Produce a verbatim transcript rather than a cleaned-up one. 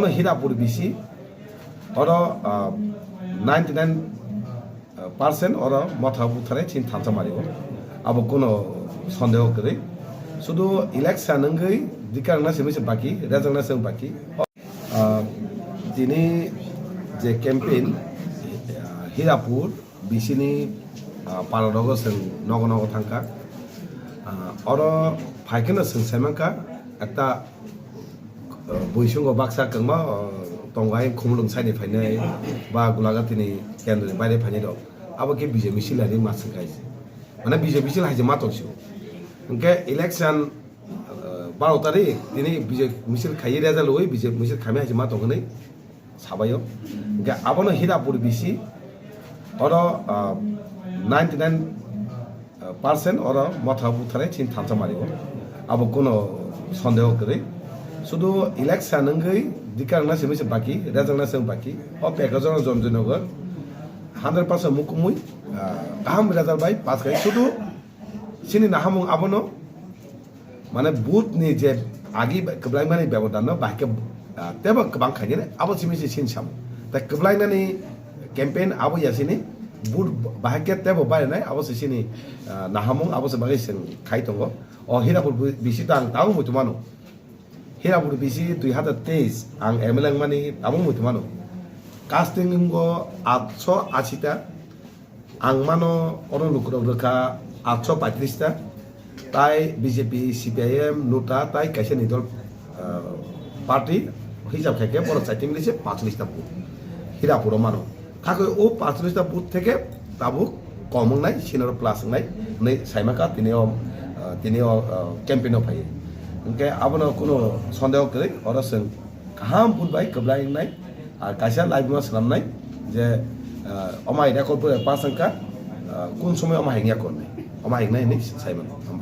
Hirapur bisi, oro, ah, ninety nine percent oro motha butharai chini thansa mario. Abo kono sondeho kwrwi. Sudu election wngwi dikar wngna simi se baki, result wngna simi baki. Ah, tini je campaign, ah, Hirapur bisini, ah, para rogo seng nogo nogo thangka. Ah, oro phaikeno seng saimanka ekta, ah, buisungo baksa kwngma, ah, tongo ai khumulwng side ni phainai ba Gulagatini kendroni baire phainai rok. Abo khe B J P misil hai ma swngkha hai se. Mane B J P misil hai se ma tong sio. Hwnkhe election, ah, baro tarik tini B J P misil khaiwi result wi B J P misil khaimai hai se ma tong hwnwi sabaio. Hwnkhe abono Hirapur bisi oro, ah, ninety nine percent oro motha butharai chini thansa mario. Abo kono sondeho kwrwi. Sudu election wngwi dikar wngna simi se baki, result wngna simi baki. O package oro Jonjoynagar hundred percent mukumui, ah, kaham result bai pass khai. Sudu chini nahamung abono mane booth ni je agi kwblaimani bebodan no bahai khe, ah, tebo kwbang khainani abo simi se sin sam. Ta kwblainani campaign abo ya sini booth bahai khe tebo barinai abo se sini, ah, nahamung abo se bagwi seng khai tongo. O Hirapur bi-, bisi tang tang muitu mano. Hirapur bisi dui hazar teis ang M L A wngmani abo muitu mano. Casting wnggo atso ashi ta. Ang mano oro lukurok rwkha atso paitris ta, tai B J P, C P I M, nota, tai kaisa ni dol, ah, party hisab khai khe borok chaitim ni se paitris ta vote Hirapuro mano. Hakhe o paitris ta vote theke tabuk kom wngnai, sinoro plus wngnai, hwnwi saimaka tini o, ah, tini o, ah, campaign o phai. Hwnkhe abono kuno sondeho kwrwi, oro chwng kaham vote bai kwbla wngnai. Ar kaisa live ma swnamnai je, ah, omo hai record bo pass wngkha, ah, kun somoi omo hai wngya kornai, omo hai wngnai hinwi sai mano, hambai.